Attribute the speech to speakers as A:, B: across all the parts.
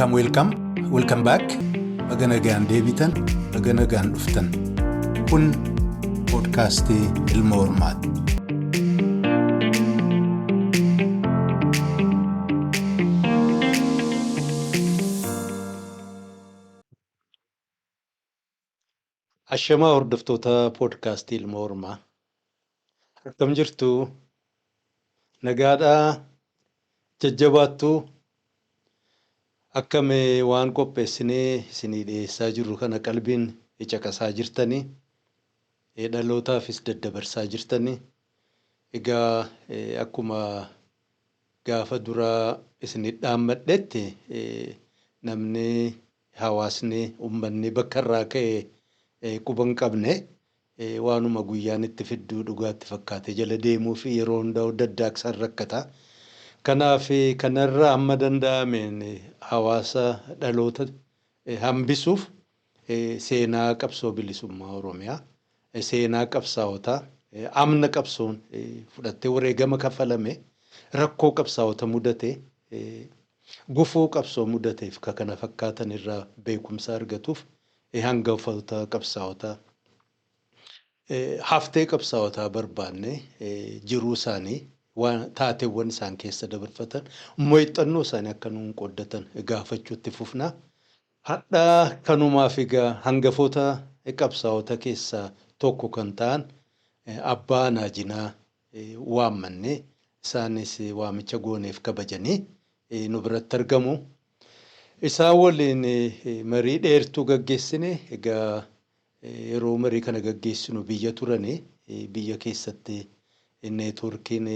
A: Welcome, welcome, welcome back. Baga nagaan deebitan, baga nagaan dhuftan. Kun poodkaastii Ilma Hormaati. Ashamaa hordoftoota poodkaastii Ilma Hormaa. Akkam jirtu? Nagaadhaa? Jajjabaattuu? Akkam waan qopheessinee isinii dhiyeessaa jirru kana qalbiin caqasaa jirtanii? Dhalootaafis daddabarsaa jirtanii? Egaa akkuma gaafa duraa isinit dhaammadhetti namni, hawaasni, ummanni bakka irraa ka'e quba hin qabne waanuma guyyaan itti fidduu dhugaa itti fakkaatee jala deemuu fi yeroo hundaa'u daddaaqsaan rakkata. Kanaaf kanarraa hamma danda'ameen hawaasa dhaloota hambisuuf seenaa qabsoo bilisummaa Oromiyaa, seenaa qabsaa'otaa, amna qabsoon fudhattee wareegama kaffalame, rakkoo qabsaa'ota mudate, gufuu qabsoo mudateef ka kana fakkaatan irraa beekumsa argatuuf hangafoota qabsaa'otaa, haftee qabsaa'otaa barbaanne jiruu isaanii, waan taateewwan isaan keessa dabarfatan, moyxannoo isaanii akka nuun qooddatan gaafachuutti fufna. Hadha kanumaaf egaa hangafoota qabsaa'ota keessaa tokko kan ta'an Abbaa Naajinaa waammanne isaanis waamicha gooneef kabajanii nu biratti argamu. Isaan waliin marii dheertuu gaggeessine. Egaa yeroo marii kana gaggeessinu biyya turani. Biyya keessatti neetwoorkiin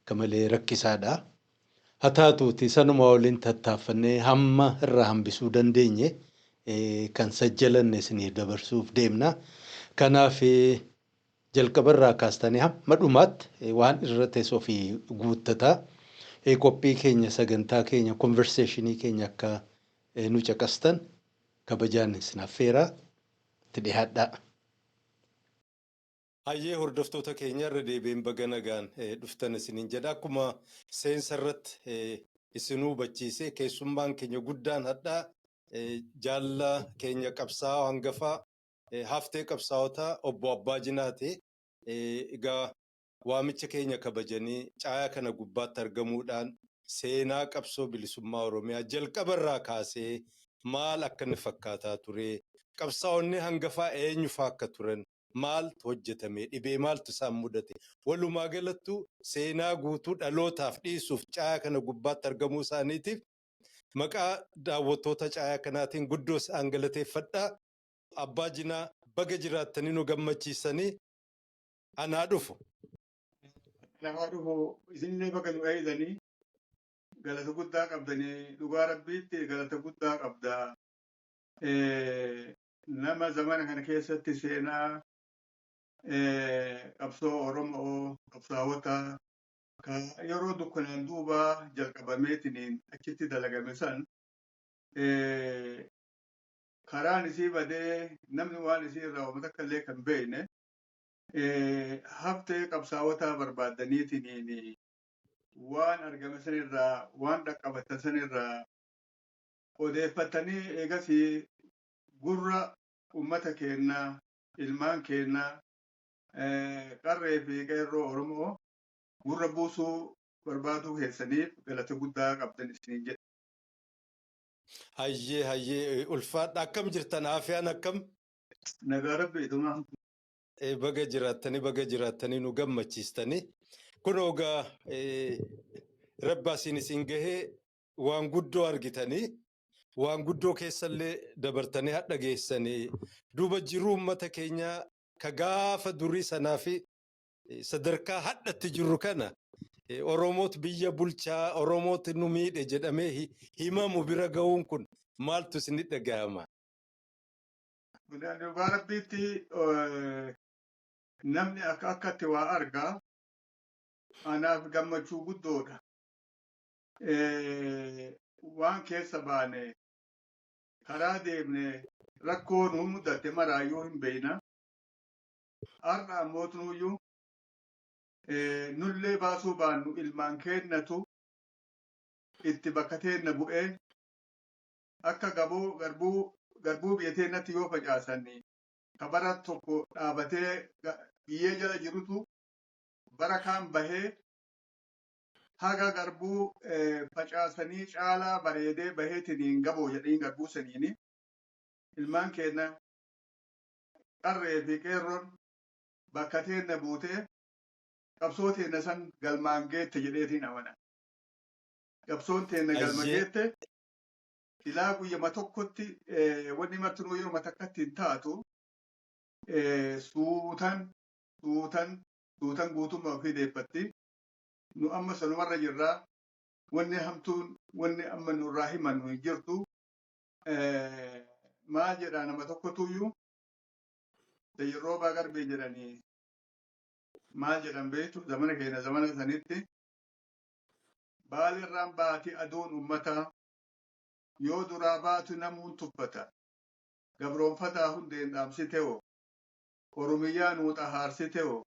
A: akka malee rakkisaadha. Haa taatuuti sanuma waliin tattaaffannee hamma irraa hambisuu dandeenye kan sajjalanne isiniif dabarsuuf deemna. Kanaaf jalqaba irraa kaastanii hamma dhumaatti waan irra tees ofii guuttataa qophii keenya, sagantaa keenya, konverseeshinii keenya akka nu caqastan kabajaan isin affeera. Itti dhiyaadhaa. Hayyee hordoftoota keenya, irra deebi'een baga nagaan dhuftan isiniin jedha. Akkuma seensa irratti isinuu hubachiise, keessummaan keenya guddaan hadhaa jaalla keenya qabsaa'aa hangafaa, haftee qabsaa'otaa, obbo Abbaa Jinaati. Egaa waamicha keenya kabajanii caayaa kana gubbaatti argamuudhaan seenaa qabsoo bilisummaa Oromiyaa jalqaba irraa kaasee maal akka inni fakkaataa ture, qabsaa'onni hangafaa eenyufaa akka turan, maaltu hojjetame, dhibee maaltu isaan mudate, walumaa galattuu seenaa guutuu dhalootaaf dhiisuuf caayaa kana gubbaatti argamuu isaaniitiif maqaa daawwattoota caayaa kanaatiin guddoo isaan galateeffadha. Abbaa Jinaa, baga jiraattanii nu gammachiisanii, anaa dhufu.
B: Anaa dhufu, isinillee baga nu eeydanii, galata guddaa qabdanii, dhugaa rabbiitti galata guddaa qabda. Nama zamana kana keessatti seenaa qabsoo Oromoo, qabsaawota ka yeroo dukkanaan duubaa jalqabameetiniin achitti dalagame san karaan isii badee namni waan isii irraa uummata akka illee kan beekne haftee qabsaawotaa barbaaddaniitiniin waan argame sanirraa, waan dhaqqabatan sanirraa odeeffatanii eegasii gurra ummata keennaa, ilmaan keennaa, qarree fi qeerroo Oromoo gurra buusuu barbaaduu keessaniif galata guddaa qabdan isiniin jedha.
A: Hayyee, hayyee, ulfaadha. Akkam jirtan? Aafiyaan akkam?
B: Nagaa rabbi ituma.
A: Baga jiraattanii, baga jiraattanii nu gammachiistanii. Kun ogaa rabbaasiin isin gahee waan guddoo argitanii, waan guddoo keessallee dabartanii hadha geessanii, duuba jiruu uummata keenyaa ka gaafa durii sanaa fi sadarkaa hadhatti jirru kana, Oromoot biyya bulchaa, Oromoot nu miidhe jedhamee himamu bira ga'uun kun maaltu isinitti dhaga'ama?
B: Dhugaa rabbiitti namni akka akkatti waa argaa, anaaf gammachuu guddoodha. Waan keessa baane, karaa deemne, rakkoo nu mudate maraayyuu hin beeyna. Har'a ammootunuyyuu nullee baasuu baannu ilmaan keennatu itti bakka teenna bu'ee Akka gaboo garbuu biyya teennatti yoo facaasan ka bara tokko dhaabatee biyyee jala jirutu bara kaan bahee haga garbuu facaasanii caalaa bareedee baheetiniin gaboo jedhanii garbuu saniini ilmaan keenna qarree fi qeerroon bakka teenna buutee qabsoo teenna san galmaan geette jedheetiin amana. Qabsoon teenna galma geette silaa guyyama tokkotti wanni martinuu yeruma takkatti hin taatu suutan suutan suutan guutummaa ofii deeffatti. Nu amma sanumarra jirraa wanni hamtuun wanni amma nurraa himannu hin jirtu. Maal jedhaa nama tokkotuyyuu Roobaa Garbee jedhanii maal jedhan beektu zamana keenya zamana sanitti baalirraan baati aduun ummataa yoo duraa baatu namuun tuffata gabroonfataa hundeen dhaamsitewoo Oromiyyaa nuu xahaarsitewoo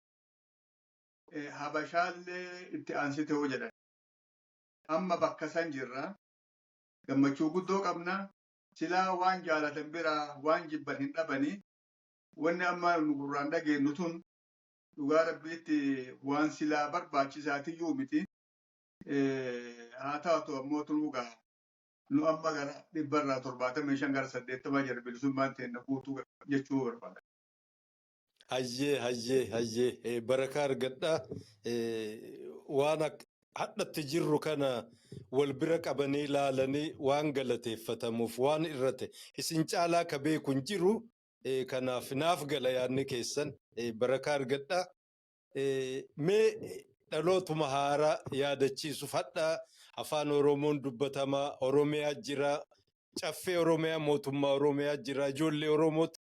B: Habashaallee itti aansitewoo jedhan. Amma bakka san jirra. Gammachuu guddoo qabna. Silaa waan jaalatan biraa waan jibban hin dhabanii. Wanni amma nu gurraan dhageenyu tun dhugaa rabbiitti waan silaa barbaachisaatiyyuu miti. Haa taatu ammoo tunuu gaa nu amma gara 75% gara 80 jira bilisummaan teenna guutuu jechuu barbaada.
A: Hayyee hayyee hayyee barakaa argadhaa. Waan hadhatti jirru kana wal bira qabanii ilaalanii waan galateeffatamuuf waan irrate isin caalaa ka beeku hin jiru. Kanaaf naaf gala yaadni keessan barakaa argadhaa. Mee dhalootuma haaraa yaadachiisuuf hadha afaan Oromoon dubbatamaa Oromiyaa jira. Caffee Oromiyaa mootummaa Oromiyaa jira. Ijoollee Oromooti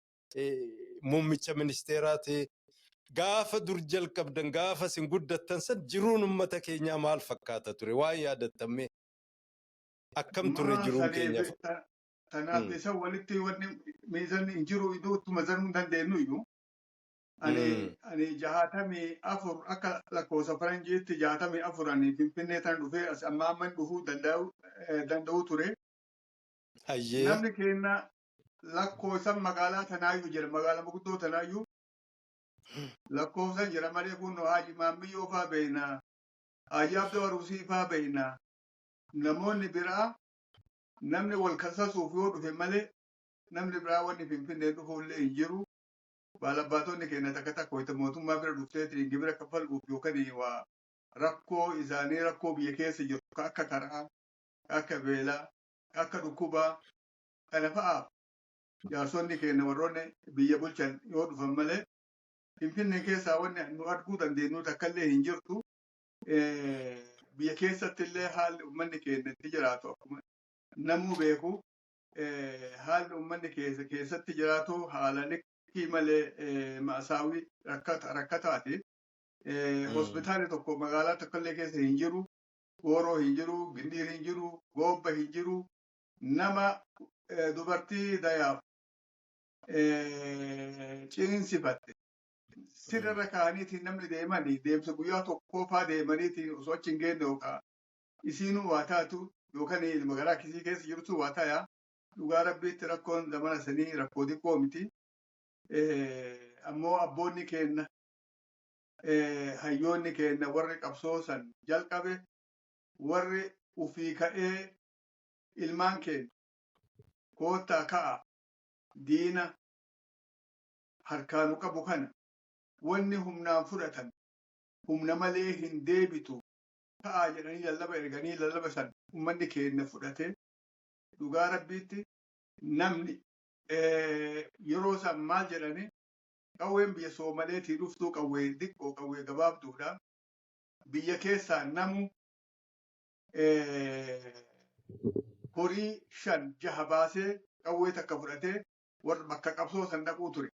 A: muummicha ministeeraa ta'e. Gaafa dur jalqabdan gaafa isin guddattan san jiruun uummata keenyaa maal fakkaata ture? Waan yaadattan mee akkam ture jiruun keenyaaf?
B: Tanaaf isa walitti wanni miizanni hin jiru iddoo ittuma zanuu hin dandeenyu iyyuu. Ani 64 akka lakkoofsa faranjiitti 64 ani Finfinnee tan dhufee as amma amma dhufuu danda'u ture. Namni keenya lakkoofsan magaalaa tanaayyuu jira magaalaa guddoo tanaayyuu lakkoofsan jira malee kun Haaji Maammiyyoo faa beekna Haaji Abdoo Aruusii faa beekna namoonni biraa namni wal kassasuuf yoo dhufe malee namni biraa wanni Finfinnee dhufuullee hin jiru. Baalabbaatonni keenya takka takka wayita mootummaa bira dhufteetiin gibira kaffaluuf yookaan waa rakkoo isaanii rakkoo biyya keessa jiru akka karaa, akka beelaa, akka dhukkubaa kana fa'aaf jaarsonni keenya warroonni biyya bulchan yoo dhufan malee Finfinnee keessaa wanni nu arguu dandeenyu takkallee hin jirtu. Biyya keessatti illee haalli uummanni keenya itti jiraatu akkuma namuu beeku haalli uummanni keessatti jiraatu haala likkii malee ma'asaawii rakkataati. Hospitaalli tokko magaalaa tokkollee keessa hin jiru. Gooroo hin jiru, Gindiir hin jiru, Goobba hin jiru. Nama dubartii dayaaf ciniinsifatte sirra kaa'aniitiin namni deemanii deemsa guyyaa tokkoo faa deemaniitiin osoo achi hin geenne yookaan isiinuu waa taatu yookaan ilma garaa kisii keessa jirtu waa ta'a. Dhugaa rabbiitti rakkoon zamana sanii rakkoo xiqqoo miti. Ammoo abboonni keenya hayyoonni keenya warri qabsoo san jalqabe warri ufii ka'ee ilmaan keenya koottaa ka'a diina harkaanu qabu kana wanni humnaan fudhatan humna malee hin deebitu ka'aa jedhanii lallaba erganii lallaba san ummanni keenya fudhate dhugaa rabbiitti namni yeroo san maal jedhani qawween biyya Soomaleetii dhuftuu qawwee xiqqoo qawwee gabaabduudha. Biyya keessaa namu horii 5 6 baasee qawwee takka fudhatee warra bakka qabsoo san dhaquu ture.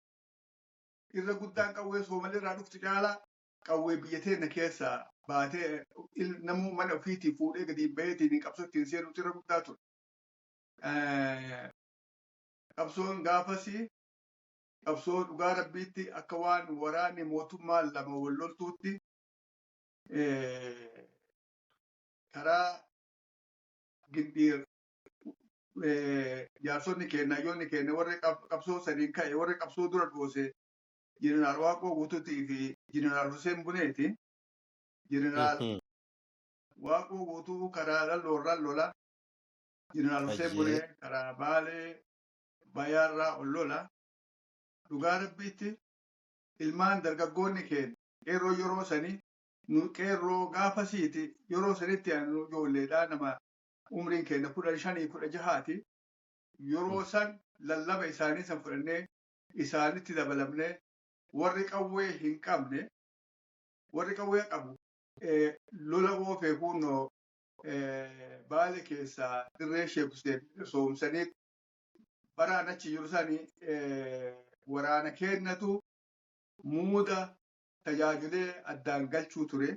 B: Irra guddaan qawwee Soomaleerraa dhuftu caalaa qawwee biyya teenya keessaa baatee namuu mana ofiitii fuudhee gadi baheetiin qabsoo ittiin seenutu irra guddaa ture. Qabsoon gaafasii qabsoo dhugaa rabbiitti akka waan waraanni mootummaa lama wal loltuutti karaa Gindhiir Jaarsonni keenya, hayyoonni keenya, warri qabsoo saniin ka'e, warri qabsoo dura dhoose Jeneraal Waaqoo Guutuutii fi Jeneraal Hussein Buneeti. Jeneraal Waaqoo Guutuu karaa Lalloorraan lola. Jeneraal Hussein Bunee karaa Baalee Bayaarraa ol lola. Dhugaa Rabbiitti, ilmaan dargaggoonni keenya qeerroo yeroo sanii, nu qeerroo gaafasiiti, yeroo sanitti nu ijoolleedhaa, nama umriin keenya 15, 16ti. Yeroo san lallaba isaanii san fudhannee isaanitti dabalamnee, warri qawwee hin qabne, warri qawwee qabu lola oofee kunnoo Baale keessaa dirree Sheek Hussein soomsanii baraan achi jiru sani waraana kennatu muuda tajaajilee addaan galchuu ture.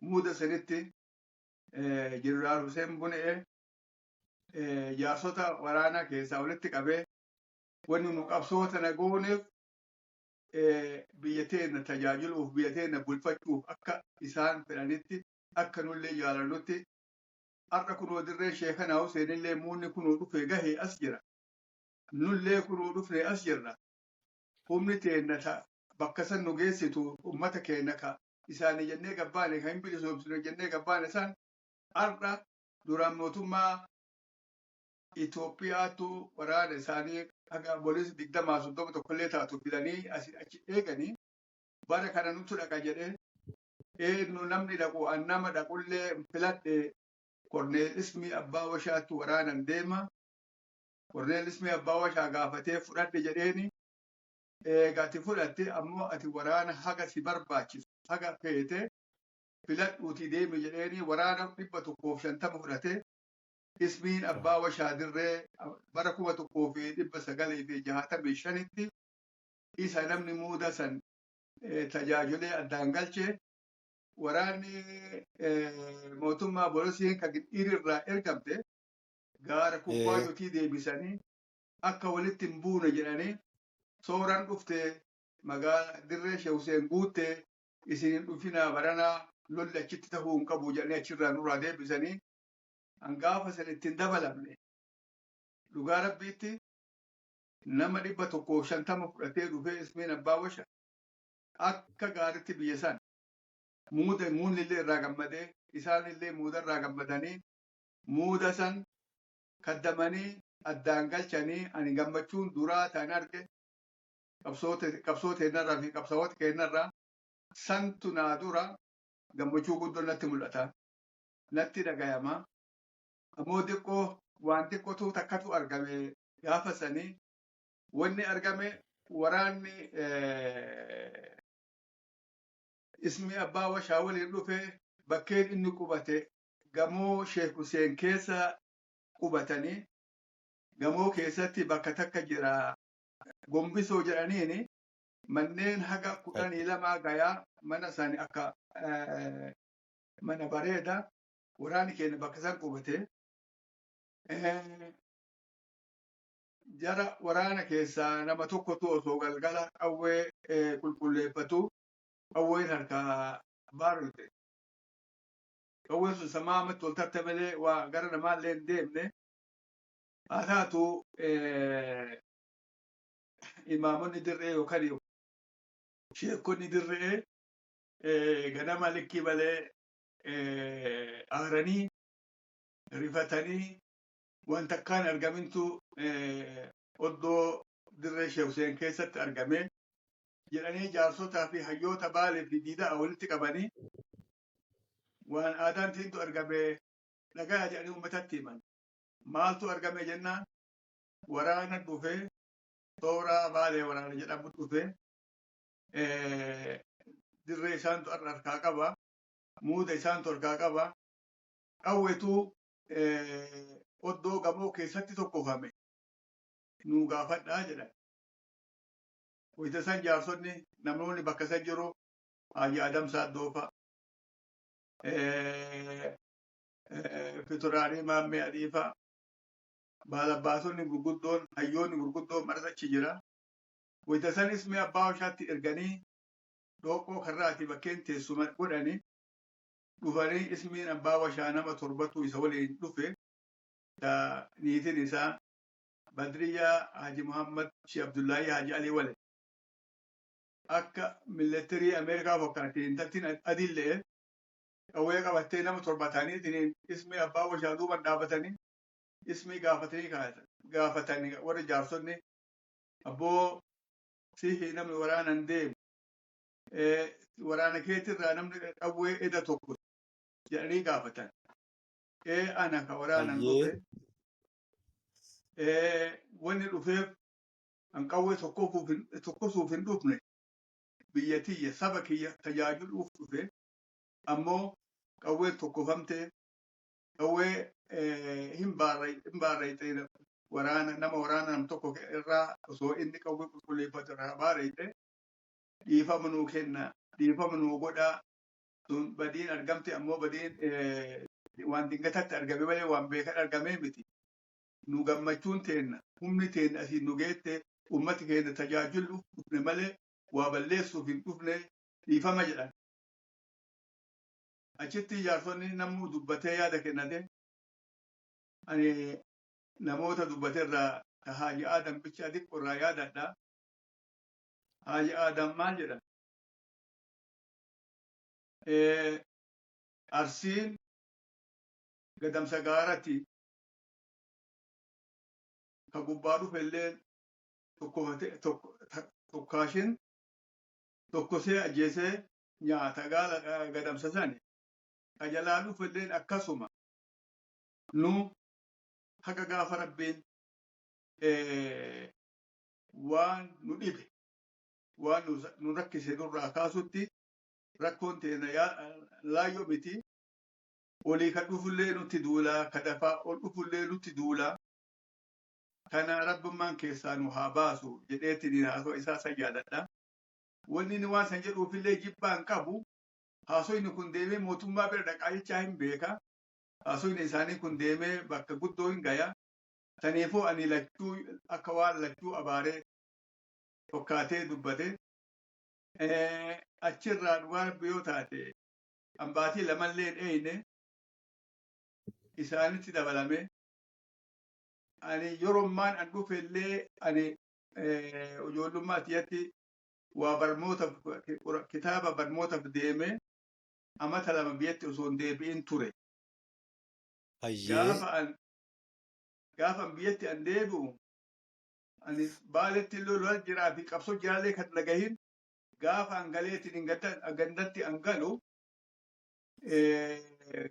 B: Muuda sanitti Jeneraal Hussein Bunee jaarsota waraanaa keessaa walitti qabee, wanni nu qabsoo tana gooneef biyya teenya tajaajiluuf, biyya teenya bulfachuuf, akka isaan fedhanitti, akka nullee jaalannutti, har'a kunoo dirree Sheekanaa Huseenillee muunni kunoo dhufee gahee as jira. Nullee kunoo dhufnee as jirra. Humni teenna ta bakka san nu geessitu, ummata keenya ka isaanii jennee gabbaane, ka hin bilisoomsine jennee gabbaane san, har'a duraan mootummaa Itoophiyaatu waraana isaanii haga poolisi 20, 30 tokkollee taatu fidanii asii achi eeganii, bara kana nutu dhaqa jedhee, eenyu namni dhaqu, an nama dhaqullee filadhe, Korneel Ismii Abbaa Washaatti waraanan deema. Korneel Ismii Abbaa Washaa gaafatee fudhadhe jedheeni. Eega ati fudhatte ammoo ati waraana haga si barbaachisu, haga feete filadhuutii deemi jedheeni. Waraana 150 fudhate. Ismiin Abbaa Washaa dirree bara 1965tti isa namni muuda san tajaajilee addaan galche. Waraanni mootummaa Bolosiin kan irraa ergamte gaara kubbaayotii deebisanii akka walitti hin buune jedhanii, sooran dhufte magaala dirree Sheekh Hussein guutte, isin hin dhufinaa, baranaa lolli achitti tahuu hin qabu jedhanii achirraa nurraa deebisanii. Hangaafa san ittiin dabalamne. Dhugaa Rabbiitti, nama 150 fudhatee dhufee Ismiin Abbaa Washa akka gaaritti biyya san muuda, muunni illee irraa gammadee, isaan illee muuda irraa gammadanii, muuda san kaddamanii addaan galchanii. Ani gammachuun duraa ta'an arge qabsoo teennarraa fi qabsaa'ota keennarraa santu naa dura gammachuu guddoo natti mul'ata, natti dhagayama. Ammoo xiqqoo waan xiqqootu takkatu argame gaafa sanii. Wanni argame, waraanni Ismi Abbaa Washaa waliin dhufe bakkeen inni qubate gamoo Sheek Huseen keessa qubatanii, gamoo keessatti bakka takka jira gombisoo jedhaniini, manneen haga 12 gayaa, mana sani akka mana bareeda, waraanni keenya bakka san qubate. Jara waraana keessaa nama tokkotu osoo galgala qawwee qulqulleeffatu qawween harkaa baarute. Qawween sun samaamatti ol tarte malee waa gara namaallee hin deemne. Haa taatu, imaamonni dirree yookaan sheekonni dirree ganama likkii malee aaranii rifatanii, wanta akkaan argamintu oddoo dirree Sheekh Huseen keessatti argame jedhanii jaarsotaa fi hayyoota Baalee fi Diidaa walitti qabanii, waan aadaan tiintu argame dhagaya jedhanii uummatatti himan. Maaltu argame jennaan, waraana dhufee, tooraa Baalee waraana jedhamu dhufee dirree isaantu harkaa qaba. Muuda isaantu harkaa qaba. Qawwetu oddoo gamoo keessatti tokkofame, nuu gaafadhaa jedhan. Wayita san jaarsonni, namoonni bakka san jiru, Haaji Adam Saaddoofa, Fituraarii Maammee Adiifa, baalabbaatonni gurguddoon, hayyoonni gurguddoon maras achi jira. Wayita san Ismi Abbaa Washaatti erganii dhooqoo karraati bakkeen teessuma godhanii dhufanii, Ismiin Abbaa Washaa nama torbatu isa waliin dhufe. Ta niitiin isaa Badriyyaa Haji Muhammad Shee Abdullaahii Haji Alii wale akka militarii Ameerikaa fakkaatti intaltiin adiillee qawwee qabattee nama 7 ta'aniitiin ismii abbaa washaa duuban dhaabatanii ismii gaafatanii gaafatanii warri jaarsonni abboo sihi namni waraanan deemu waraana keetirraa namni qawwee eda tokko jedhanii gaafatan. Ee ana ka waraanan dhufe wanni dhufeef an qawwee tokkosuuf hin dhufne, biyya tiyya saba kiyya tajaajiluuf dhufe, ammoo qawween tokkofamte, qawwee hin baarrayxe, waraana nama waraana nam tokko irraa osoo inni qawwee qulqulleeffatu irraa baarrayxe, dhiifama nuu kenna, dhiifama nuu godhaa, sun badiin argamte ammoo badiin waan dingatatti argame malee waan beekan argamee miti. Nu gammachuun teenna humni teenna asiin nu geette, ummati keenya tajaajiluuf dhufne malee waa balleessuuf hin dhufne, dhiifama jedhan. Achitti jaarsonni namuu dubbatee yaada kennate. Ani namoota dubbate irraa ka Haaji Aadam bicha xiqqoo irraa yaadadha. Haaji Aadam maal jedha? Arsiin gadamsa gaarati, ka gubbaa dhufe illee tokkaashin tokkosee ajjeesee nyaata gaala gadamsa sani, ka jalaa dhufe illeen akkasuma. Nu haga gaafa Rabbiin waan nu dhibe, waan nu rakkise nurraa kaasutti rakkoon teenya laayyoo miti. Olii kan dhufullee nutti duulaa, ka dafaa ol dhufullee nutti duulaa. Kana Rabbummaan keessaa nu haa baasu jedheetiin haasoo isaa san yaadadha. Wanni inni waan san jedhuufillee jibbaa hin qabu. Haasoyni kun deemee mootummaa bira dhaqaa jechaa hin beeka. Haasoyni isaanii kun deemee bakka guddoo hin gaya. Saniifuu ani lachuu akka waan lachuu abaaree fakkaatee dubbate. Achirraa dhugaa Rabbi yoo taate hambaatii lamallee hin eeyne isaanitti dabalame. Ani yerommaan an dhufe illee ani ijoollummaa tiyyatti waa barnootaaf, kitaaba barnootaaf deeme, amata 2 biyyatti osoo hin deebi'in ture. Gaafa an biyyatti an deebi'u ani Baaletti illee lola jiraa fi qabsoo jiraallee kan dhagahin, gaafa an galeetiin gandatti an galu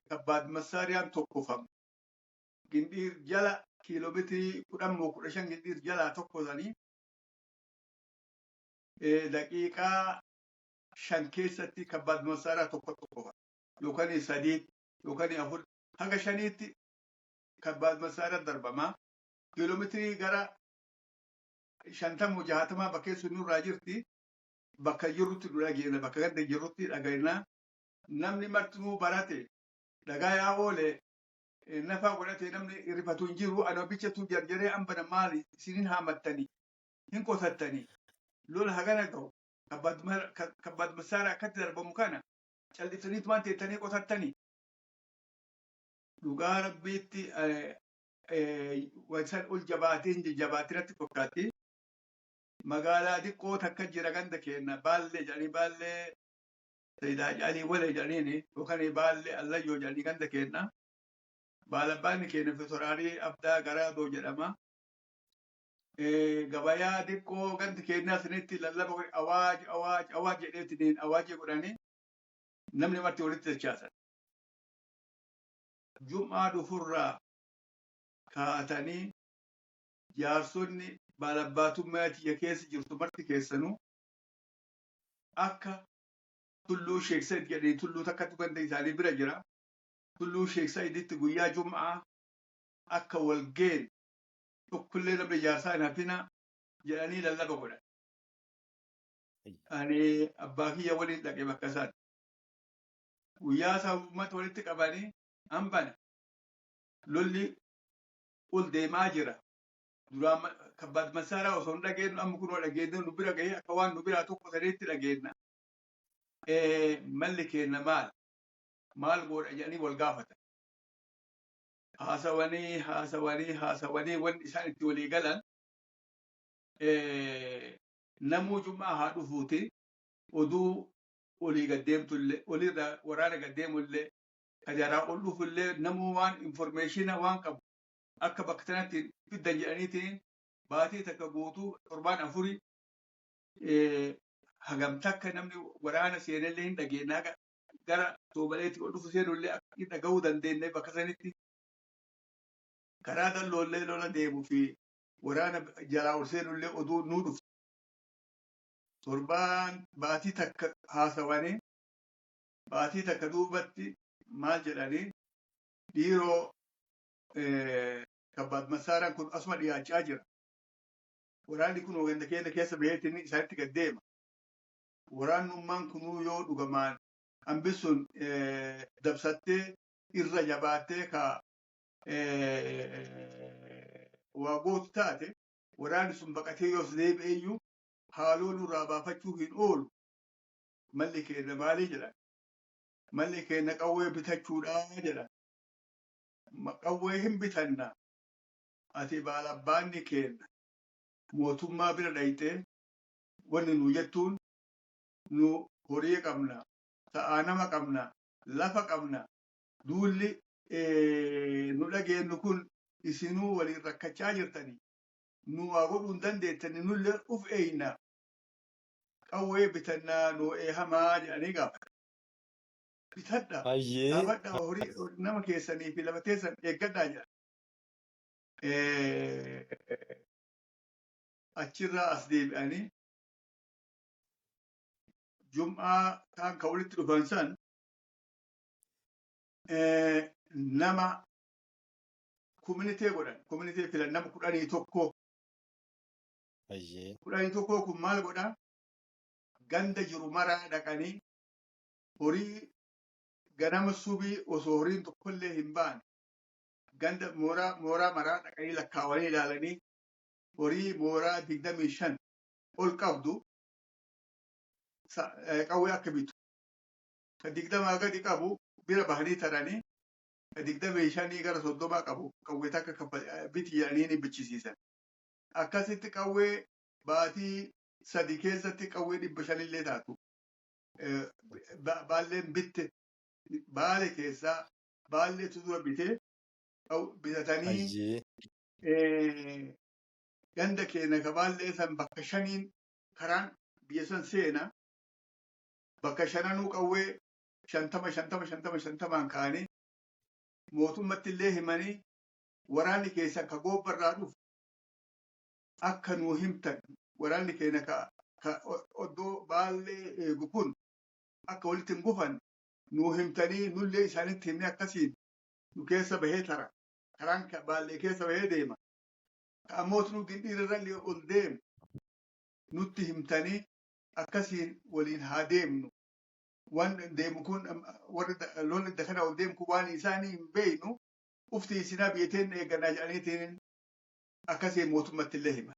B: kabbaad massaariyaan tokkofamu. Gindhiir jala kiiloomeetirii 10 moo 15 Gindhiir jalaa tokkosanii daqiiqaa 5 keessatti kabbaad massaariyaa tokko tokkofa, yookaan sadii yookaan afur haga shaniitti kabbaad massaariyaa darbamaa. Kiiloomeetirii gara 50 60 bakkee sun nurraa jirti. Bakka jirrutti nu dhageenya, bakka ganda jirrutti dhageenya. Namni martinuu barate dhagaa yaa oole nafaa godhate, namni rifatu hin jiru. Ana bichatu jarjaree ambana maali isinin haamattanii hin qotattanii, lola hagana ga'u kabbaad massaara akkatti darbamu kana calliftaniitumaan teettanii qotattanii? Dhugaa Rabbiitti wansan ol jabaatee hin jajjabaatee natti fakkaatti. Magaalaa xiqqoo takka jira ganda keenya, Baallee jedhanii, Baallee Sayidaa Caalii Walee jedhaniini yookaan Baallee Allayyoo jedhanii ganda keenya. Baalabbaanni keenya Fitoraarii Abdaa Garaadoo jedhama. Gabayaa xiqqoo gandi keenyaa sanitti lallaba awaaj awaaj awaaj jedheetiin awaajii godhanii namni marti walitti dachaasan. Jum'aa dhufurraa kaatanii jaarsonni baalabbaatummaa tiyya keessa jirtu marti keessanuu akka tulluu Sheek Said jedhanii, tulluu takkatu ganda isaanii bira jira. Tulluu Sheek Saiditti guyyaa Jum'aa akka wal geen, tokkollee namni jaarsaa hin hafina jedhanii lallaba godhan. Ani abbaa kiyya waliin dhaqe bakka isaan. Guyyaa isaa uummata walitti qabanii hambana. Lolli ol deemaa jira. Duraan kabbaad masaaraa osoo hin dhageenyu amma kunoo dhageenyu, nu bira gahee akka waan nu biraa tokko saniitti dhageenna. Malli keenya maal? Maal godha jedhanii wal gaafatan. Haasawanii haasawanii haasawanii wanni isaan itti walii galan namuu jum'aa haa dhufuuti oduu olii gad deemtullee olirra waraana gad deemullee ka jaraa ol dhufullee namuu waan information waan qabu akka bakka tanatti fiddan jedhaniitiin baatii takka guutuu torbaan afurii hagam takka namni waraana seenellee hin dhageenye haga gara Soomaleetti ol dhufu seenullee akka hin dhagahuu dandeenye bakka sanitti karaa dalloollee lola deemu fi waraana jalaa ol seenullee oduu nuu dhufte. Torbaan baatii takka haasawanii baatii takka duubatti maal jedhanii dhiiroo kabbaad massaaraan kun asuma dhiyaachaa jira. Waraanni kun ganda keenya keessa baheetiin isaanitti gad deema. Waraannummaan kunuu yoo dhugamaan hambi sun dabsattee irra jabaattee ka waa gootu taate waraanni sun baqatee yoos deebi'eeyyuu haaloo nurraa baafachuu hin oolu. Malli keenya maalii jedhan? Malli keenya qawwee bitachuudhaa jedhan. Qawwee hin bitanna. Ati baalabbaanni keenya mootummaa bira dhayxee wanni nu jettuun nu horii qabna, sa'aa nama qabna, lafa qabna, duulli nu dhageennu kun isinuu waliin rakkachaa jirtanii nu waa godhuu hin dandeettani nullee uf eeyna qawwee bitannaa nu eehamaa jedhanii gaafatan. Bitadha, dhaabadha horii nama keessanii fi lafa teessan eeggadhaa jedhan. Achirraa as deebi'anii jum'aa kaan ka walitti dhufan san nama kominitee godhan kominitee filan nama 11. 11 kun maal godha? Ganda jiru maraa dhaqanii horii ganama subii osoo horiin tokkollee hin baane ganda mooraa mooraa maraa dhaqanii lakkaawanii ilaalanii horii mooraa 25 ol qabdu qawwee akka bitu ka 20 gadi qabu bira bahanii taranii ka 25 gara 30 qabu qawwee takka biti jedhanii ni bichisiisan. Akkasitti qawwee baatii 3 keessatti qawwee 500 illee taatu baalleen bitte baale keessaa baalleetu dura bitee bitatanii ganda keenya ka baallee san bakka shaniin karaan biyya san seena bakka shananuu qawwee 50 50 50 50n kaanii mootummatti illee himanii waraanni keessan ka goobbarraa dhufu akka nuu himtan waraanni keenya ka oddoo baallee eegu kun akka walitti hin gufan nuu himtanii nullee isaanitti himne akkasiin nu keessa bahee tara karaan baallee keessa bahee deema ka ammoo nu gindhiirra ol deemu nutti himtanii akkasiin waliin haa deemnu waan deemu kun warri lolli kana ol deemu kun waan isaanii hin beeynu ufti isinaa biyyateen eegganaa jedhaniitiin akkasiin mootummatti illee hima.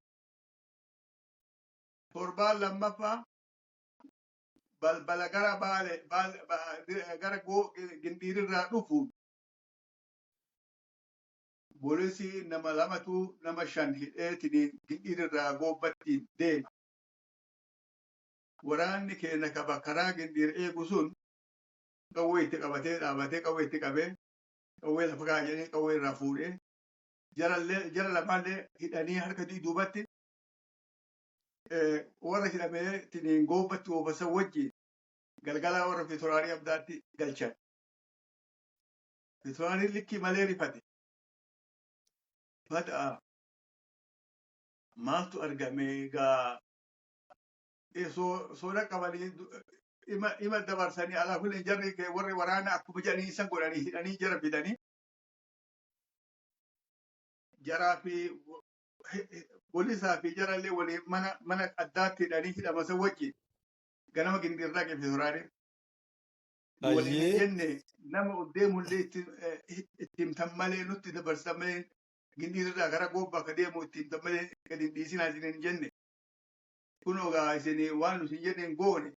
B: Torbaan lammaffaa balbala gara baale gara gindhiirirraa dhufuun poolisii nama lamatu nama shan hidheetiin gindhiirirraa goobbattiin deema. Waraanni keenya kaba karaa gindhiir eegu sun qawwee itti qabatee dhaabatee qawwee itti qabee qawwee lafa kaa jedhee qawwee irraa fuudhee jara lamaallee hidhanii harka duubatti warra hidhamee tiniin goobbatti oofasan wajjin galgalaa warra Fitoraarii Abdaatti galchan. Fitoraarii likkii malee rifate. Bada'a maaltu argame gaa soda qabanii ima dabarsanii alaa kun jarri warri waraana akkuma jedhanii isan godhanii hidhanii jara fidanii jaraa fi poolisaa fi jarallee waliin mana addaatti hidhanii hidhamasa wajjin ganama gindirraa qeeffisoraanii. Waliin jenne nama ol deemullee itti himtan malee nutti dabarsan malee gindirraa gara goobbaa akka deemu itti himtan malee gadi hin dhiisinaa isin hin jenne. Kun egaa isin waan nuti hin jenne hin goone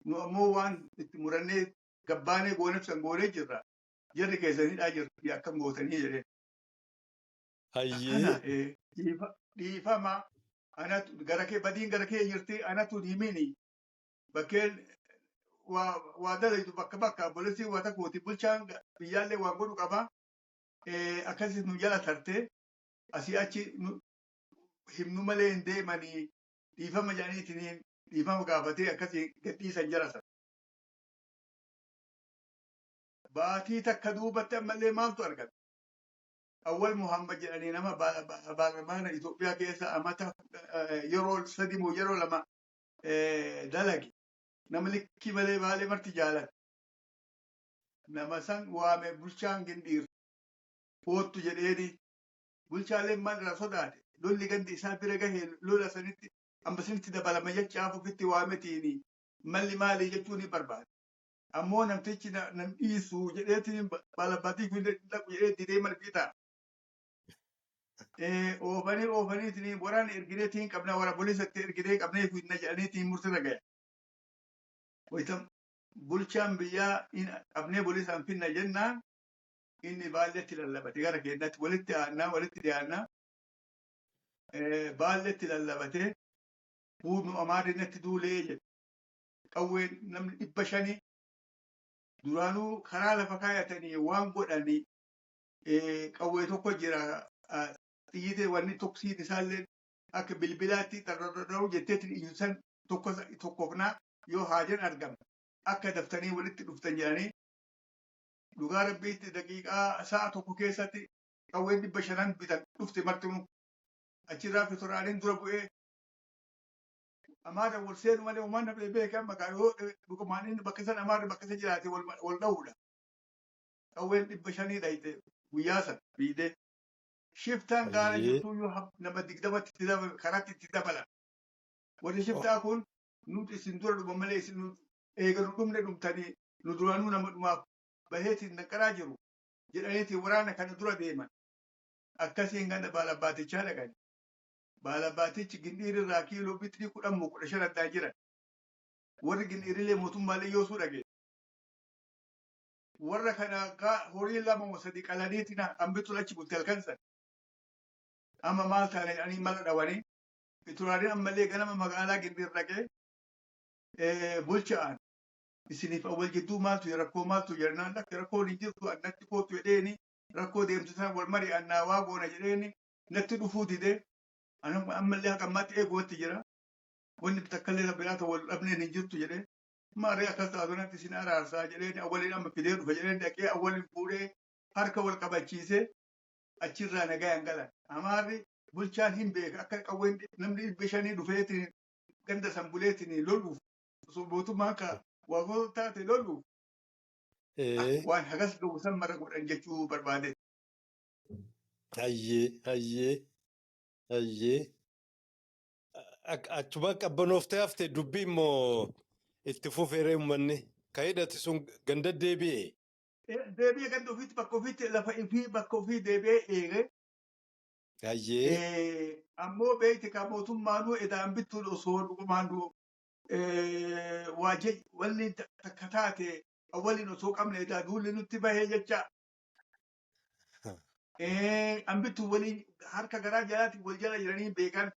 B: nu ammoo waan itti murannee gabbaanee gooneef san goonee jirra. Jarri keessan hidhaa jirti akkam gootanii jedhee. Akkana
A: Hayyee.
B: Dhiifama anatu gara kee badiin gara kee jirti anatu hin himini bakkeen waa waa dalaytu bakka bakka obboleessi waa takkooti bulchaan biyyaallee waan godhu qaba. Akkasii nu jala tarte asii achi nu himnu malee hin deemanii dhiifama jedhaniitiin dhiifama gaafatee akkasii gadhiisan jala sana. Baatii takka duubatti ammallee maaltu argame? Awwal Muhammad jedhanii nama baarlamaana Itoophiyaa keessa amata yeroo 3 moo yeroo 2 dalage. Nama likkii malee Baalee marti jaalate. Nama san waame bulchaan Gindhiir koottu jedheeni. Bulchaaleen maal irraa sodaate? Lolli gandi isaa bira gahe lola sanitti amma sanitti dabalama jechaaf ofitti waametiini malli maali jechuu ni barbaade. Ammoo namtichi nan dhiisu jedheetiin baalabbaatii kun dhaqu jedhee didee mana fiixaa. Oofanii oofaniitiin waraana ergineetiin qabna wara polisatti erginee qabnee fidna jedhaniitiin murtirra gahe. Wayita bulchaan biyyaa qabnee polisaan finna jennaan inni Baalletti lallabate gara keenyatti walitti aannaa walitti dhiyaannaa Baalletti lallabate huudnu Amaarri natti duulee jedhe. Qawween namni 500 duraanuu karaa lafa kaayatanii waan godhanii qawwee tokko jira xiyyiitee wanni tuksiin isaallee akka bilbilaatti xarrarrarru jetteetiin iyyu san tokko tokkofnaa yoo haajan argame akka daftanii walitti dhuftan jedhanii dhugaa rabbiitti daqiiqaa sa'a tokko keessatti qawween 500 bitan dhufte martinuu achirraa fituraaniin dura bu'ee Amaara wal seenu malee uumaan namni beeke amma kaa yoo dhugumaan inni bakka san Amaarri bakka san jiraate wal dha'uudha. Qawween 500 dhayite guyyaa san fiidee. Shiftaan gaara jirtuu yoo nama 20tti itti dabala karaatti itti dabala. Warri shiftaa kun nuti isin dura dhuma malee isin eega nu dhumne dhumtanii nu duraanuu nama dhumaaf baheetiin danqaraa jiru jedhaniitiin waraana kana dura deeman. Akkasiin ganda baalabaatichaa dhaqan. Baalabbaatichi Gindhiir irraa kiiloo mitirii 10 moo 15 addaan jiran. Warri Gindhiirillee mootummaallee yoosuu dhagee. Warra kana horii lama moo sadi qalaniitiin hambituun achi bulte halkan san. Amma maal taane jedhanii mala dhawanii. Ituraariin ammallee ganama magaalaa Gindhiir dhaqee bulchaan isiniif awwal jidduu maaltu jira rakkoo maaltu jira naan lakki rakkoon hin jirtu annatti kootu jedheeni rakkoo deemtu isaan wal mari'annaa waa goona jedheeni natti dhufuu dide ammallee haqa ammaatti eegumatti jira wanni takkallee biraa ta'u wal dhabneen hin jirtu jedhee maarree akkas taatu natti isin araarsaa jedheen awwaliin amma fidee dhufa jedheen dhaqee awwaliin fuudhee harka wal qabachiisee achirraa nagayaan galan. Amaarri bulchaan hin beeka akka qawween namni 500 dhufeetiin ganda san buleetiin loluuf osoo mootummaan ka waa taate loluuf waan hagas gahu san mara godhan jechuu barbaade.
A: Hayyee hayyee hayyee. Achuma qabbanooftee hafte dubbii immoo itti fufeeree uummanni ka hidhate sun ganda deebi'e.
B: Deebi'ee ganda ofiitti bakka ofiitti lafa ofii bakka ofii deebi'ee eege.
A: Hayyee.
B: Ammoo beekti ka mootummaanuu edaan bittuun osoo dhugumaan waa wanni takka taate waliin osoo qabne edaa duulli nutti bahee jecha. Ambittu waliin harka garaa jalaatiin wal jala jiranii beekan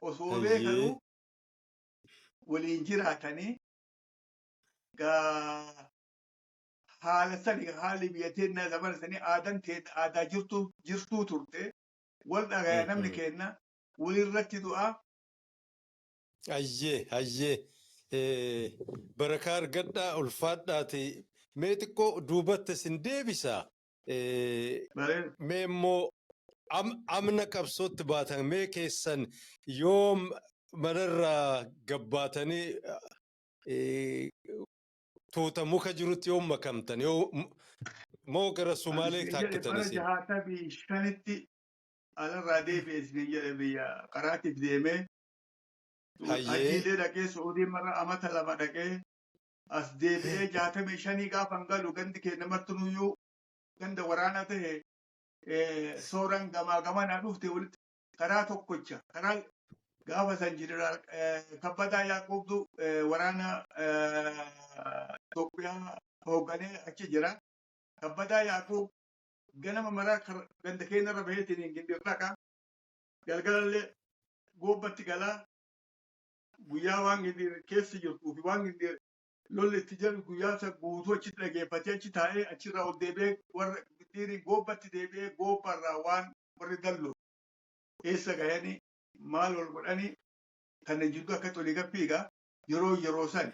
B: osoo beekanuu waliin jiraatanii gaa haala sani haalli biyya teennaa zamana sanii aadaan teenna aadaa jirtuu jirtuu turte wal dhagaya namni keenna walirratti du'a.
A: Hayyee hayyee barakaa argadhaa ulfaadhaati mee xiqqoo duubatti isin deebisa. Mee immoo amna qabsootti baatan mee keessan yoom manarraa gabbaatanii tuuta muka jirutti yoom makamtan yoo moo gara Sumaalee
B: Ani isin jedhe
A: taakkitan
B: bara
A: isin?
B: 65tti alarraa deebi'e isin jedhe biyya qaraatiif deemee Hajiilee dhaqee Su'uudii mara amata 2 dhaqee as deebi'ee 65 gaafan galu gandi keenya martinuyyuu ganda waraanaa ta'e sooran gamaa gamanaa dhufte walitti karaa tokkocha karaa gaafa san jeneraal Kabbadaa Yaaqoobtu waraana Itoophiyaa hoogganee achi jira. Kabbadaa Yaaqoob Ganama maraa ganda keenyarra baheetiin Gindir dhaqa. Galgalallee Goobbatti galaa. Guyyaa waan Gindir keessa jirtuu fi waan Gindir lolli itti jiru guyyaa isa guutuu achitti dhageeffatee, achi taa'ee, achirraa ol deebi'ee, warra Gindiriin Goobbatti deebi'ee, Goobbarraa waan warri Dalloo eessa gahanii, maal wal godhanii kana jidduu akka olii gad fiiga. Yeroo yeroo san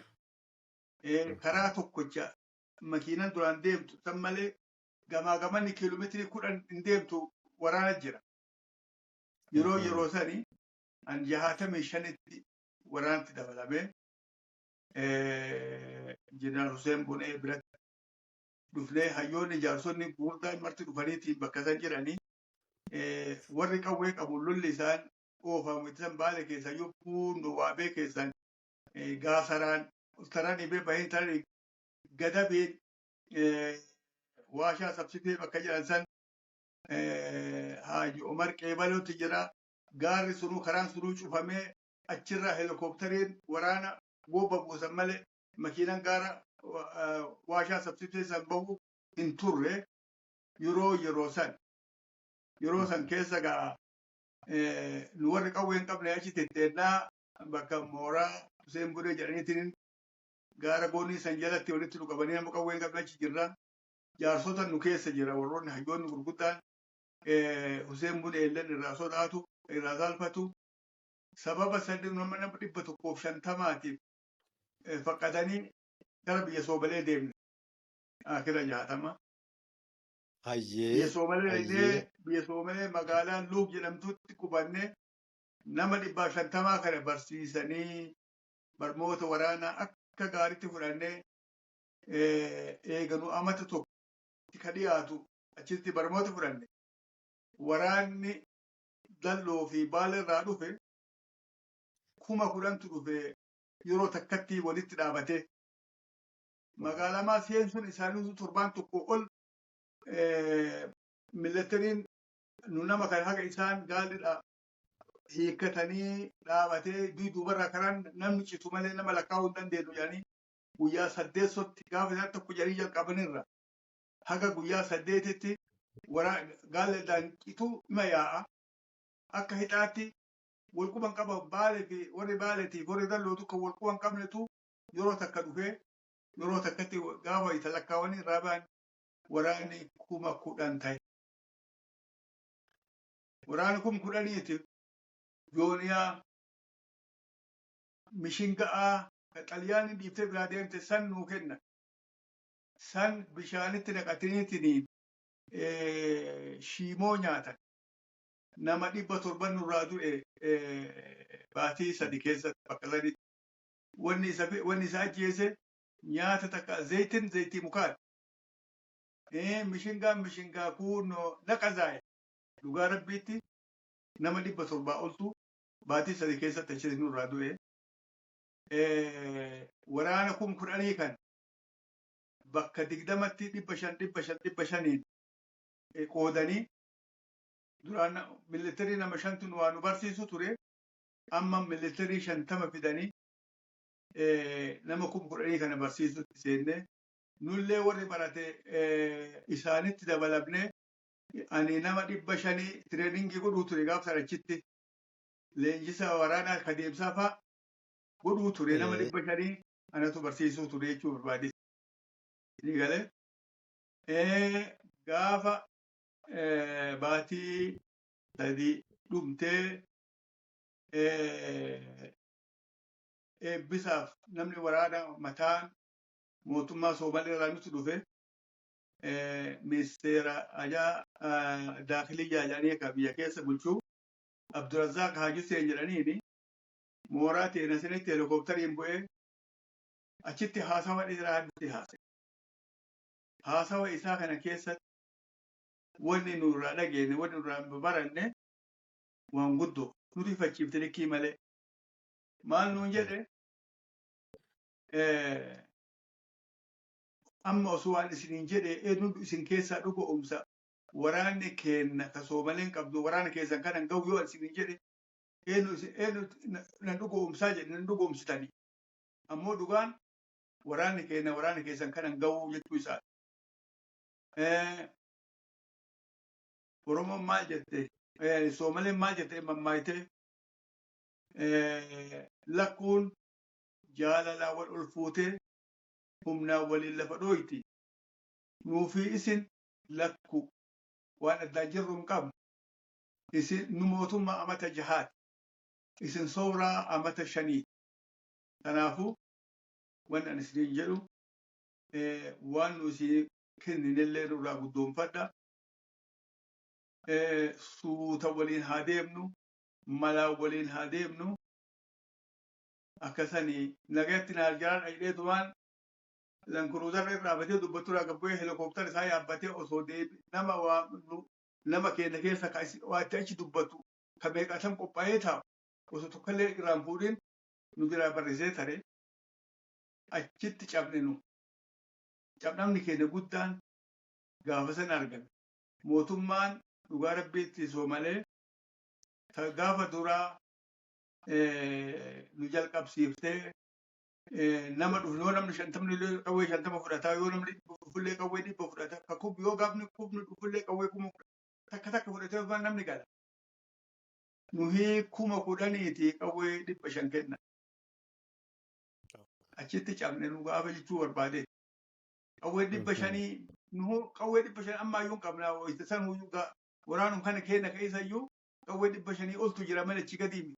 B: karaa tokkocha makiinaan duraan deemtu san malee gamaa gamanni kiiloomeetirii 10 hin deemtu, waraana jira. Yeroo yeroo sani an 65tti waraanatti dabalamee Jeneraal Hussein Bunee biratti dhufnee, hayyoonni, jaarsonni gurguddaan marti dhufaniitiin bakka san jiranii, warri qawwee qabu lolli isaan oofamu itti san Baale keessa yogguu Waabee keessan Gaasaraan taranii bee bahee taranii Gadabeen Waashaa Sabsitee bakka jedhan san Haaji Omar Qeebalootti jira. Gaarri sunuu, karaan sunuu cufamee, achirraa helikooптariin waraana gooba buusan malee makiinaan gaara Waashaa Sabsitee san bahu hin turre yeroo yeroo san. Yeroo san keessa gaa nu warri qawwee hin qabne achi tetteennaa bakka mooraa Hussein Bunee jedhaniitiin gaara goonii san jalatti walitti nu qabanii, nama qawwee hin qabne achi jirra. Jaarsota nu keessa jira, warroonni hayyoonni gurguddaan Hussein Bunee illee irraa sodaatu, irraa saalfatu. Sababa sadi nama 150tiif faqqatanii gara biyya Soomalee deemne. Akira 60. Biyya Soomalee illee, biyya Soomalee magaalaa Luuk jedhamtutti qubanne. Nama 150 kana barsiisanii, barmoota waraanaa akka gaariitti fudhannee, eeganu amata tokko ka dhiyaatu achitti barmoota fudhanne. Waraanni Dalloo fi Baala irraa dhufe 10,000tu dhufe yeroo takkatti walitti dhaabatee. Magaalamaa seensuun isaanii torbaan tokko ol militariin nu nama kan haga isaan gaallidha hiikkatanii dhaabatee duubarraa karaan namni citu malee nama lakkaa'uu hin dandeenyu jedhanii, guyyaa saddeessotti gaafa isaan tokko jedhanii jalqabanirra haga guyyaa saddeetitti gaalledhaan cituu ima yaa'a. Akka hixaatti walquban qaba Baalee fi warri Baaleetiif warri Dallootu kan walquban qabnetu yeroo takka dhufee yeroo takkatti gaafa isa lakkaawanii irraa ba'an waraanni 10,000 ta'e. Waraanni 10,000tiif jooniyaa mishinga'aa ka Xaliyaanni dhiiftee biraa deemte san nuu kenna. San bishaanitti naqataniitiin shiimoo nyaatan. Nama 700 nurraa du'e baatii 3 keessatti bakka sanitti. Wanni isa ajjeese nyaata takka zayitin zayitii mukaati. Mishingaan mishingaa kuunoo naqa zaaye. Dhugaa Rabbiitti nama 700 oltu baatii 3 keessatti achi nurraa du'e. Waraana 10,000 kan bakka 20tti 500 500 500n qoodanii, duraan militarii nama shantu nu waa nu barsiisu ture, amma militarii 50 fidanii nama 10,000 kana barsiisutti seenne. Nullee warri barate isaanitti dabalamne. Ani nama 500 training godhuu ture gaaf sana, achitti leenjisa waraanaa ka deemsaa faa godhuu ture. Nama 500 anatu barsiisuu ture jechuu barbaade. Ni galee gaafa baatii 3 dhumtee eebbisaaf namni waraana mataan mootummaa Soomalee irraa nutti dhufe, ministeera ajaa daakiliyyaa jedhanii ka biyya keessa bulchuu Abdurazaaq Haaji Hussein jedhaniini, mooraa teena sanitti helikooптariin bu'ee achitti haasawa dheeraa nutti haase. Haasawa isaa kana keessatti wanni nu irraa dhageenye, wanni nu irraa baranne waan guddoo nu rifachiifte likkii malee. Maal nuun jedhe? Amma osoo waan isiniin jedhe eenyu isin keessaa dhugoomsa, waraanni keenna ka Soomaleen qabdu waraana keessan kana hin gahu yoo isiniin jedhe, eenyu eenyu na dhugoomsaa jedhe, nan dhugoomsitanii? Ammoo dhugaan waraanni keenya waraana keessan kana hin gahu jechuu isaati. Oromoon maal jette, Soomaleen maal jette mammaayitee, lakkuun jaalalaa wal ol fuutee humnaan waliin lafa dhooyti. Nuufi isin lakku waan addaan jirru hin qabnu. Isin nu mootummaa amata jahaati. Isin sooraa amata shaniiti. Kanaafuu wanni ani isiniin jedhu, waan nu isin kenninellee nurraa guddoonfadha. Suuta waliin haa deemnu, malaan waliin haa deemnu. Akkasanii nagayatti naaf jiraadha jedheetumaan lankuruuzarra irra dhaabatee dubbaturraa gad bu'ee helikooптara isaa yaabbatee osoo deebi nama waa nama keenya keessa ka waa itti achi dubbatu ka meeqaatam qophaa'ee taa'u osoo tokkollee irraan fuudhin nu biraa barrisee tare. Achitti cabne. Nu cabnamni keenya guddaan gaafa sana argame. Mootummaan dhugaa rabbiitti Soomalee ta gaafa duraa nu jalqabsiiftee, nama dhufu yoo namni 50 illee qawwee 50 fudhataa, yoo namni dhufullee qawwee 100 fudhata, ka kub yoo gaafni kubni dhufullee qawwee 1000 takka takka fudhatee dhufaan namni gala. Nuhi 10,000ti qawwee 500 kenna. Achitti cabne nu gaafa jechuu barbaade. Qawwee 500 nuhu qawwee 500 ammaayyuu hin qabna, san huyyuu waraanum kana keenya keessayyuu qawwee 500 oltu jira malee achi gadi miti.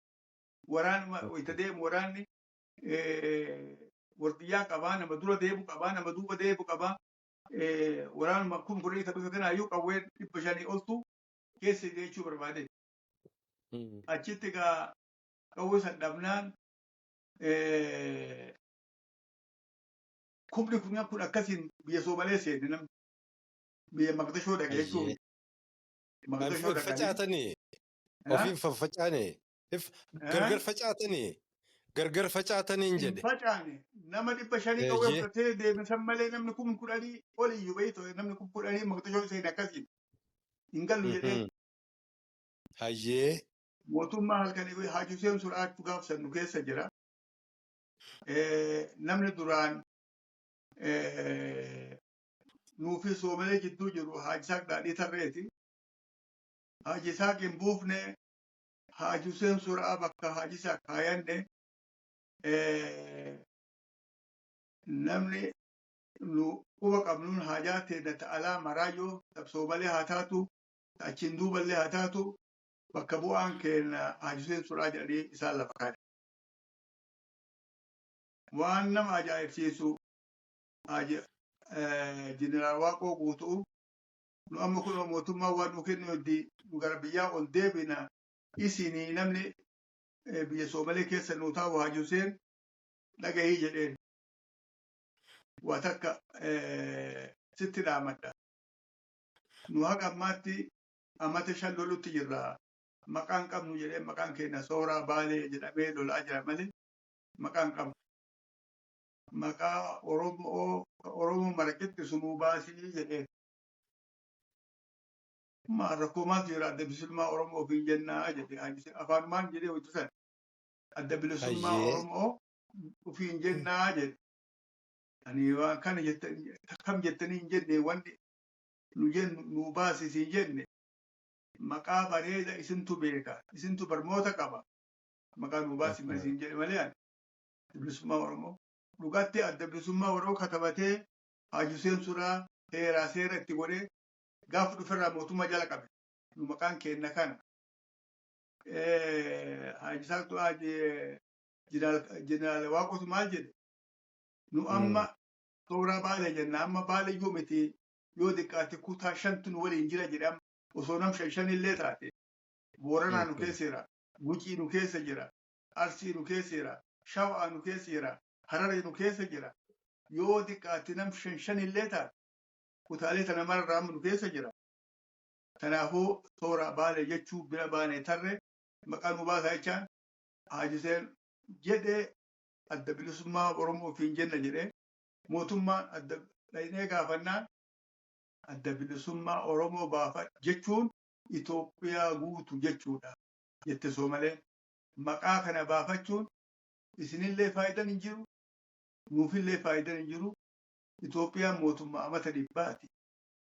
B: Waraanuma wayita deemu waraanni wardiyyaa qabaa, nama dura deemu qabaa, nama duuba deemu qabaa. Waraanuma 10,000 ka dhufe kanaayyuu qawwee 500 oltu keessa jechuu barbaade. Achitti egaa qawwee san dhabnaan kumni kun kun akkasiin biyya Soomalee seene, namni biyya Maqdashoo dhaqe jechuun. Maqdashoo dhaqanii.
C: Facaatanii ofiin faffacaane, gargar facaatanii, gargar facaatanii hin
B: Hin
C: jedhe.
B: facaane, nama 500 qawwee fudhatee deeme san malee namni 10,000 ol iyyuu beektu, namni 10,000 Maqdashoo seene akkasiin hin gallu jedhee. Mootummaa halkanii Haaji Hussein Suraachuu gaaf san nu keessa jira. Namni duraan nuufi Soomalee jidduu jiru Haaji Isaaq Daadhii Tarreeti. Haaji Isaaq hin buufne, Haaji Hussein Suraa bakka Haaji Isaaq kaayanne. Namni nu quba qabnuun haajaa teenya ta'alaa maraayyoo Soomalee haa taatu, achiin duuballee haa taatu, bakka bu'aan keenya Haaji Hussein Suraa jedhanii isaan lafa kaa'e. Waan nama ajaa'ibsiisu, Haaji Jeneraal Waaqoo Guutuu, nu amma kunoo mootummaa waan nu kennu heddi, nu gara biyyaa ol deebina, isinii namni biyya Soomalee keessa nu taa'u Haaji Hussein dhagahii jedheen. Waa takka sitti dhaamadha. Nu haga ammaatti amata 5 lolutti jirra. Maqaan qabnu jedhee, maqaan keenya Sooraa Baalee jedhamee lolaa jira malee maqaan qabnu. Maqaa Oromoo Oromoo mara qixxisu nuu baasii jedheen. Maal rakkoo maaltu jira, Adda Bilisummaa Oromoo ofiin jennaa jedhe Haaji afaanumaan jedhee hojjetan. Adda Bilisummaa Oromoo ofiin jennaa jedhe. Ani waan kana jettan kam jettanii hin jenne, wanni nu jennu nuu baasi siin jenne, maqaa bareeda isintu beeka, isintu barmoota qaba, maqaa nuu baasi malee siin jedhe malee. Ani Adda Bilisummaa Oromoo dhugatti Adda Bilisummaa Oromoo katabatee Haaji Hussein Suraa heeraa seera itti godhee gaafa dhuferraa mootummaa jala qabe, nu maqaan keenna kana. Haaji Saaqtu Haaji Jeneraal Waaqotu maal jedhe? Nu amma Sooraa Baalee jenna, amma Baaleyyuu miti, yoo xiqqaate kutaa shantu nu waliin jira jedhe. Amma osoo nam shan shan illee taate, Booranaa nu keessa jira, Gujii nu keessa jira, Arsii nu keessa jira, Shawaa nu keessa jira, Hararii nu keessa jira. Yoo xiqqaate nam shan shan illee taate kutaalee tana mararraa amma nu keessa jira. Kanaafuu Sooraa Baalee jechuu bira baanee tarre maqaa nu baasaa jechaan Haaji Hussein jedhee, Adda Bilisummaa Oromoo ofiin jenna jedhee mootummaan adda dhaynee gaafannaan, Adda Bilisummaa Oromoo baafa jechuun Itoophiyaa guutu jechuudha jette Soomaleen. Maqaa kana baafachuun isinillee faayidaan hin jiru, nuufillee faayidaan hin jiru. Itoophiyaan mootummaa amata dhibbaati.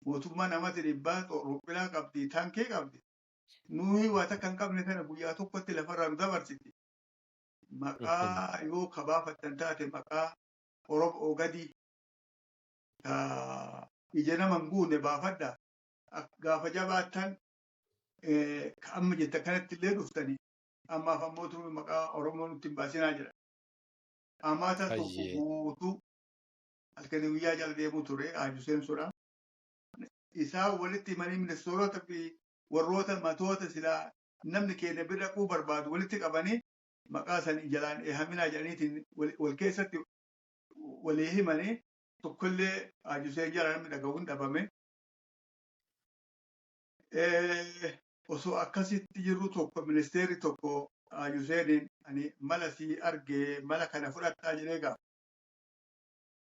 B: Mootummaan amata 100 xooropilaa qabdi, taankii qabdi. Nuyi waa takka hin qabne kana guyyaa tokkotti lafarraa nu dabarsiti. Maqaa yoo kabaafattan taate maqaa Oromoo gadii ka ija nama hin guune baafadha. Gaafa jabaattan ka amma jettan kanatti illee dhuftanii ammaaf ammoo tun maqaa Oromoo nutti hin baasinaa jedha. Amata tokko guutuu halkanii guyyaa jala deemuu ture Haji Hussein Sura. Isaan walitti himanii ministeerota fi warroota matoota silaa namni keenya bira dhaquu barbaadu walitti qabanii maqaa sanii jalaan eehaminaa jedhaniitiin wal keessatti walii himanii tokkollee Haji Hussein jala namni dhaga'u hin dhabame. Osoo akkasitti jirru tokko ministeerri tokko Haji Huseeniin ani mala sii arge mala kana fudhattaa jedhee gaafa.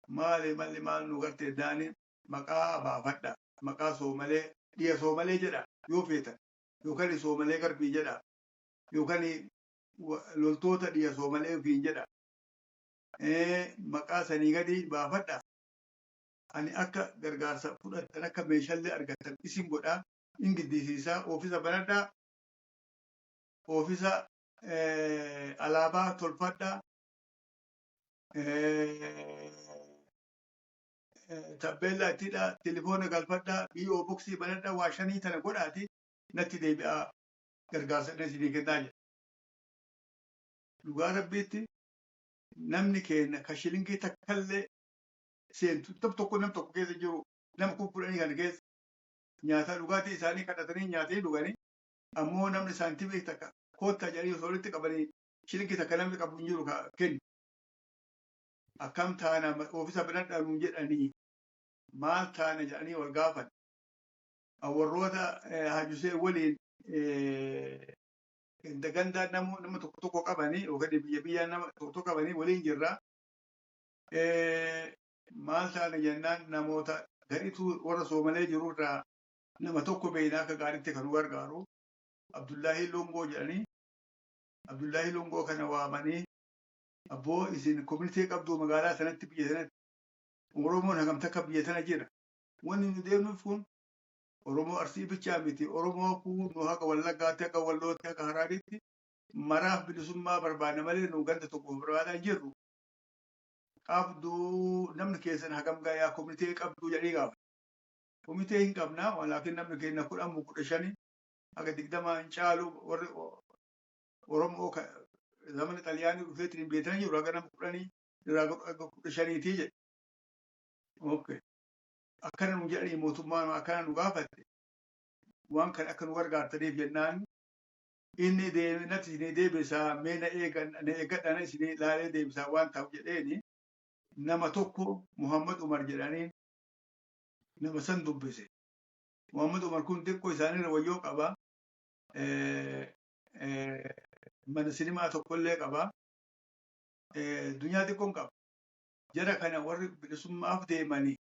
B: Maali malli maal nu garte daani maqaa baafadha maqaa soomalee dhiya soomalee jedha yoo feetan yookaan soomalee garbii jedha yookaan loltoota dhiya soomalee ofiin jedha. Maqaa sanii gadi baafadha. Ani akka gargaarsa fudhattan akka meeshaallee argattan isin godha in giddisiisaa oofisa banadhaa oofisa alaabaa tolfadhaa tabbeellaa itti hidhaa telefoona galfadhaa BO boksii banadhaa waa shanii tana godhaati natti deebi'aa gargaarsa inni isinii kennaa jedha. Dhugaa rabbiitti namni keenya ka shilingii takkallee seentu nam tokko nam tokko keessa jiru nama 10,000 kana keessa nyaataa dhugaatii isaanii kadhatanii nyaatanii dhuganii ammoo namni saantimii takka koottaa jedhanii osoo walitti qabanii shilingii takka namni qabu hin jiru ka kennu. Akkam taana oofisa banadhaa nuun jedhanii maal taana jedhanii wal gaafan. Warroota Haji Hussein waliin ganda gandaan nama tokko tokko qabanii yookaan biyya biyyaan nama tokko tokko qabanii waliin jirra. Maal taana jennaan namoota gariitu warra Soomalee jiru irraa nama tokko beekna akka gaariitti kan nu gargaaru Abdullaahii Longoo jedhanii Abdullaahii Longoo kana waamanii abboo isin kominitee qabdu magaalaa sanatti biyya sanatti Oromoon hagam takka biyya tana jira. Wanni nu deemnuuf kun Oromoo Arsii bichaa miti. Oromoo kun nu haga Wallaggaatti, haga Wallootti, haga Haraariitti maraaf bilisummaa barbaadna malee nu ganda tokko barbaadaa hin jirru. Qabduu namni keessan hagam gayaa komitee qabduu jedhanii gaafatu. Komitee hin qabna walaakin namni keenya 10 15 haga 20 hin caalu warri Oromoo zamana Xaliyaanii dhufeetiin hin beekan jiru haga nama 10 irraa haga 15ti jedhe. Okay. Akkana nu jedhanii mootummaan akkana nu gaafatte waan kana akka nu gargaartaniif jennaan inni deeme natti isinii deebisaa mee na eega na eeggadha na isinii laalee deebisaa waan ta'u jedheeni nama tokko Muhammad Umar jedhaniin nama san dubbise. Muhammad Umar kun xiqqoo isaaniirra wayyoo qaba. Mana sinimaa tokkollee qaba. Dunyaa xiqqoon qaba. Jara kana warri bilisummaaf deemanii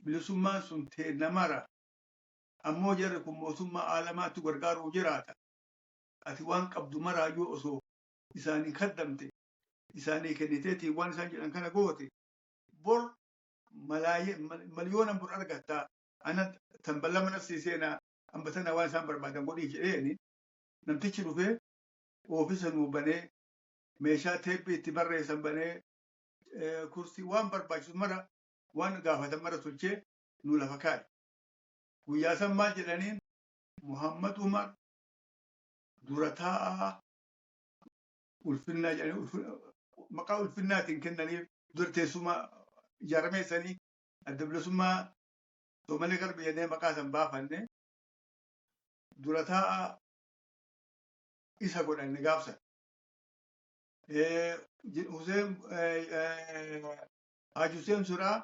B: bilisummaan sun namara ammoo jarri kun mootummaa aalamaatti gargaaruuf jiraata. Ati waan qabdu maraayyuu osoo isaanii kaddamte isaanii kenniteetiin waan isaan jedhan kana goote bor maliyoonan bor argatta ana tamballama nafsii seenaa ambatana waan isaan barbaadan godhii jedheeni namtichi dhufee oofisa nuu banee meeshaa teeppii itti barreessan banee kursii waan barbaachisu mara waan gaafatan mara tolchee nu lafa kaa'e. Guyyaa san maal jedhaniin Muhammad Umar dura taa'aa ulfinnaa jedhanii maqaa ulfinnaatiin kennaniif dura teessuma ijaarameessanii adda bilisummaa Soomalee garbi jennee maqaa san baafanne dura taa'aa isa godhanne gaafsan. Huseen Haji Huseen Suraa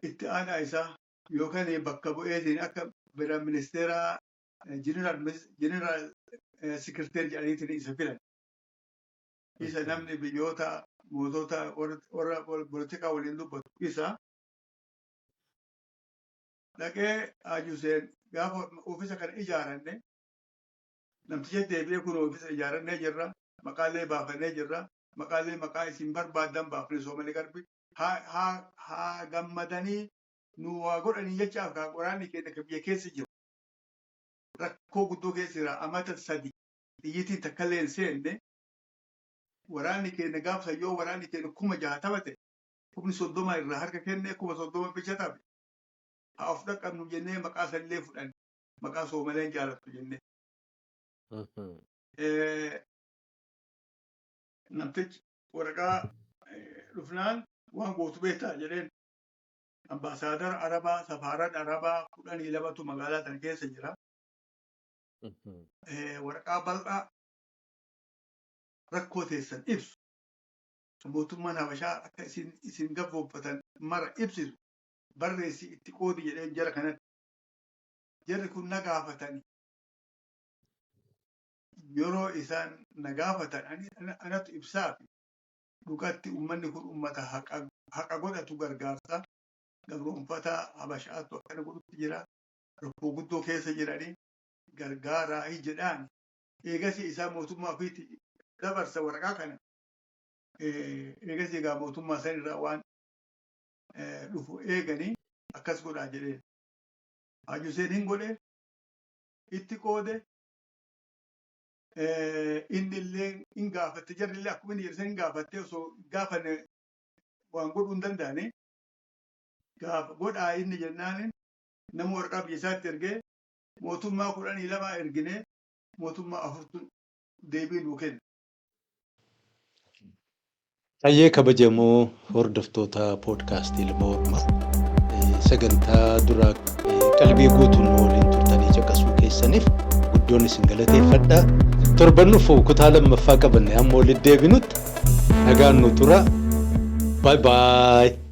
B: itti aanaa isaa yookaan bakka bu'eetiin akka bira ministeera jeneraal sekirteer jedhaniitiin isa filan. Isa namni biyyoota mootota warra polotikaa waliin dubbatu isa dhaqee Haji Huseen gaafa oofisa kana ijaaranne namticha deebi'ee kun oofisa ijaarannee jirra maqaalee baafannee jirra. Maqaalee maqaa isin barbaaddan baafne Soomalee Garbi haa haa haa gammadanii nu waa godhanii jechaaf kaa waraanni keenya ka biyya keessa jiru rakkoo guddoo keessa jira. Amata 3 xiyyitiin takka illee hin seenne. Waraanni keenya gaafsa yoo waraanni keenya 60,000 ta'e, 30,000 irraa harka kenne, 30,000 bicha tafe. Haa of dhaqqabnu jennee maqaa sanillee fudhanne, maqaa Soomaleen jaalattu jennee. Namtichi waraqaa dhufnaan waan gootu beektaa jedheen. Ambaasaadara Arabaa, safaaraan Arabaa 12tu magaalaa tana keessa jira. Waraqaa bal'aa rakkoo teessan ibsu, mootummaan Habashaa akka isin gabroonfatan mara ibsisu barreessi itti qoodi jedheen jara kanatti. Jarri kun na gaafatani. Yeroo isaan na gaafatan anatu ibsaafi. Dhugatti ummanni kun ummata haqa godhatu gargaarsa. Gabroonfataa Habashaatu akkana godhutti jira. Rakkoo guddoo keessa jiranii gargaaraa jedhaani. Eegasii isaan mootummaa ofiitti dabarsa waraqaa kana. Eegasii egaa mootummaa san irraa waan dhufu eeganii akkas godhaa jedheen. Haji Hussein hin godhe, itti qoode. Inni illee hin gaafatte, jarri illee akkuma inni jedhe hin gaafatte. Osoo gaafanne waan godhuu hin danda'ani. Gaafa godhaa inni jennaan nama waraqaa biyya isaatti ergee mootummaa 12 ergine, mootummaa afurtu deebii nuu kenne.
A: Hayyee, kabajamoo hordoftoota poodkaastii Ilma Ormaa, sagantaa duraa qalbii guutuun nu waliin turtanii caqasuu keessaniif guddoon isin galateeffadha. Torban dhufu kutaa lammaffaa qabanne amma walitti deebinutti nagaan nu tura. Bye bye.